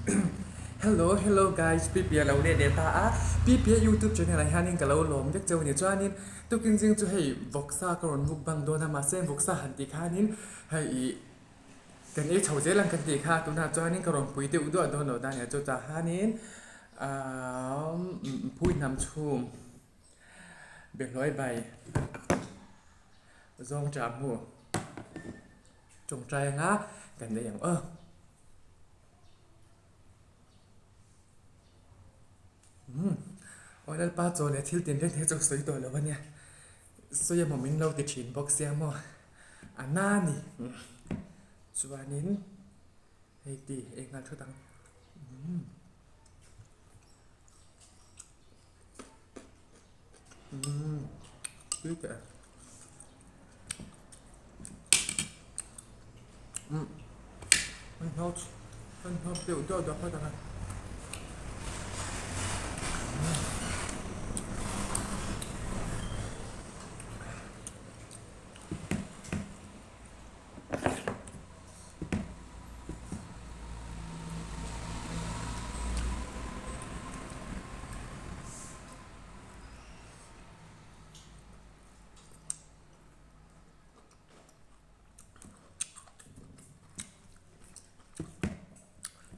Hello hello guys Pipi a lo let leh ta a Pipi a youtube channel ah hianin ka lo lawm vek cheu a ni chuanin tukin zing chu hei vawksa ka rawn mukbang dawn a mahse vawksa han tih khanin hei ih kan ei chho zel ang kan tih kha tunah chuanin ka rawn pui deuh duah dawn lo ta nia chu tah hianin ahh phui hnam chhum Behluai bai zawng ṭah hmu ṭawngṭai anga kan nei ang aw. Umm aw Lalpa chaw leh thil tin reng te chu sawi tawh lo a nia, sawi emaw min lo ti ṭhin bawk sia maw a na a ni. Chuanin hei ti ei nghal thut ang. Umm. Tui teh umm an hnawk an hnawk deuh duah duah phawt ang a.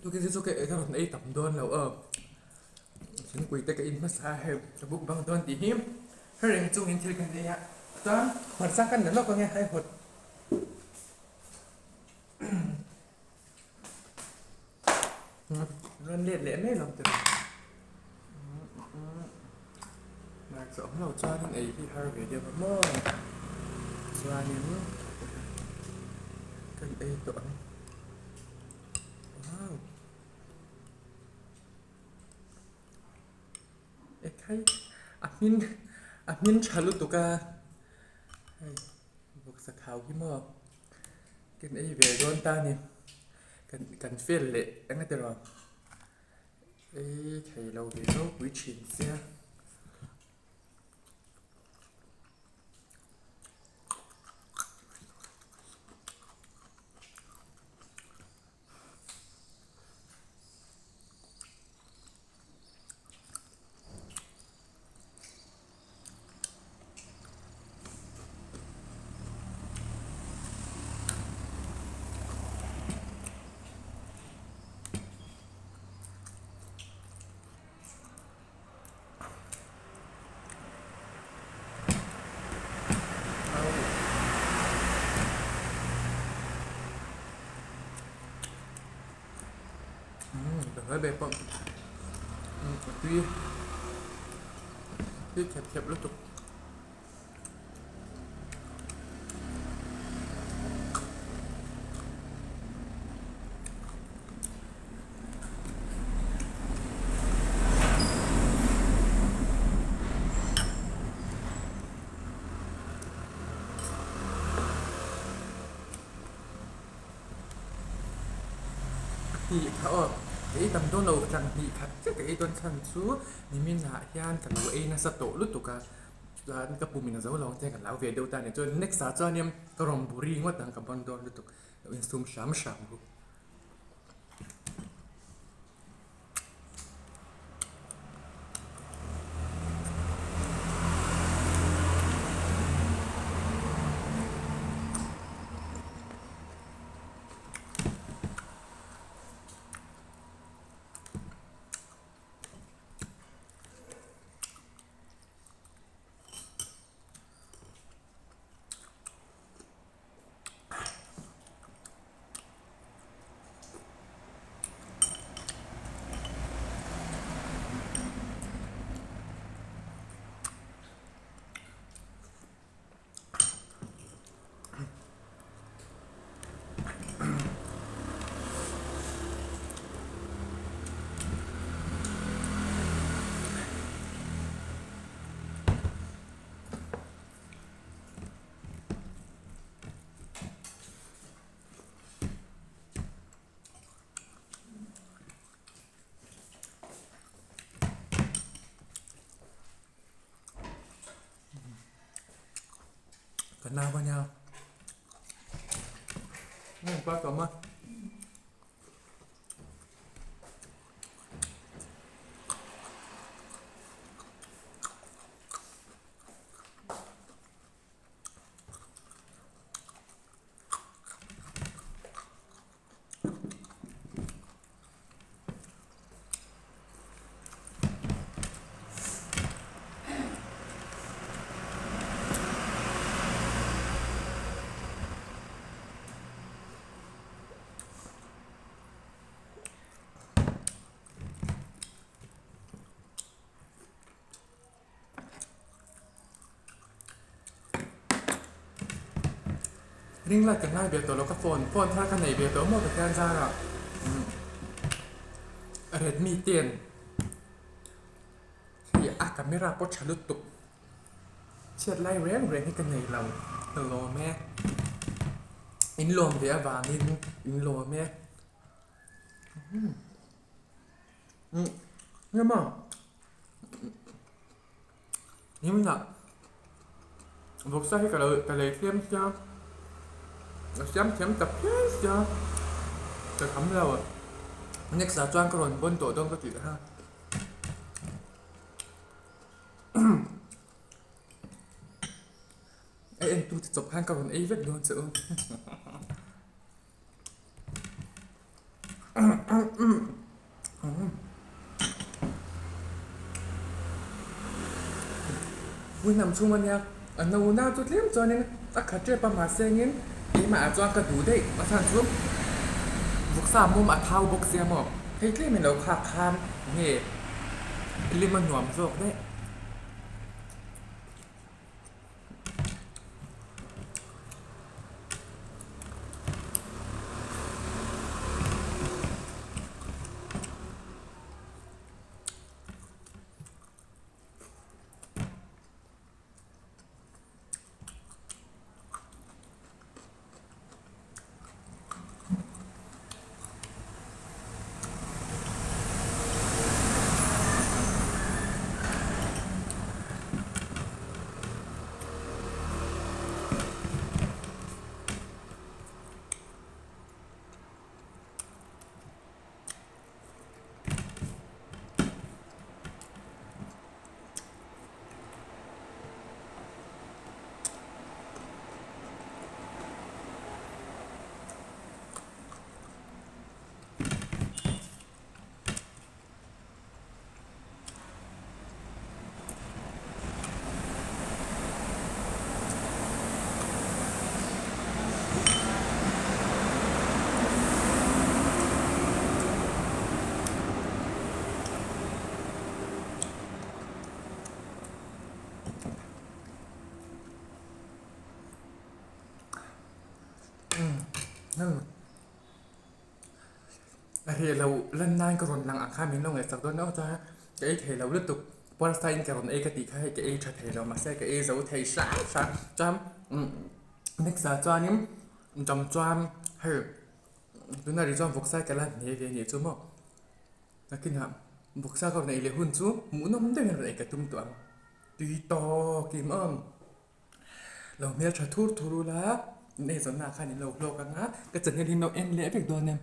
Tukin chu ka rawn ei tam dawn lo aw thingpui te ka in hmasa a hei ka buk bang dawn tih hi hering chungin thil kan ei a chuan hmarcha kan la lawk ange hei hawt. Rawn let leh mai lo tawh Hmarcha awm lo chuanin ei hi har ve deuh a maw chuanin kan ei tawh ang wow ekhai a hmin a hmin tha lutuk a hei vawksa thau hi maw. Kan ei ve dawn ta a ni. Kan kan fel leh eng a ti rawh. Ei thei lo ve ropui thin sia. Umm ka hre ve pawh umm a tui tui khep khep lutuk. Hnih kha aw, ka ei tam dawn lo tlang hnih khat chiah ka ei dawn chhan chu nimin ah hian ka lo ei nasa tawh lutuk a, chuan ka pum in a zo lo ang che ka hlau ve deuh ta a ni chuan next ah chuanin ka rawn buri ngawt ang ka ban dawn lutuk lo insum hram hram bawk. Ka nau a nia pa ka awm a. Ring light ka ngai ve tawh lo ka phone phone thar ka nei ve tawh maw Pathian zarah Redmi ten hei a camera pawh tha lutuk chhiat lai reng reng hi ka nei lo ka lawm e in lawm ve avangin in lawm e. Himna vawksa hi ka lo ka lei thiam sia ka siam thiam ta phian sia ka kham lo next ah chuan ka rawn bawn tawh dawn ka tih kha a entu te chawp khan ka rawn ei vek dawn che u. Pui hnam chhung a nia, a no na chu tlem chuanin a khat tep a mahse engin keimah ah chuan ka duh daih a chhan chu vawksa mum a thau bawk sia maw hei tlem in lo khak khan nge lim a nuam zawk daih. A reh lo lan nan ka rawn lang ang kha min lo ngaihsak dawn emaw chuan ka ei thei lo lutuk pawlsa in ka rawn ei ka tih kha hei ka ei tha thei lo mahse ka ei zo thei hram hram chuan next ah chuanin dam chuan hei tuna ri chuan vawksa ka la hne ve anih chu maw nakinah vawksa ka rawn ei leh hun chu hmuhnawm deuhin rawn ei ka tum tawh ang tui tawk in aw. Lo hmel tha thur thur ula, in eizawnna ah khan in lo hlawk ang a, ka channel hi no en leh vek dawn em.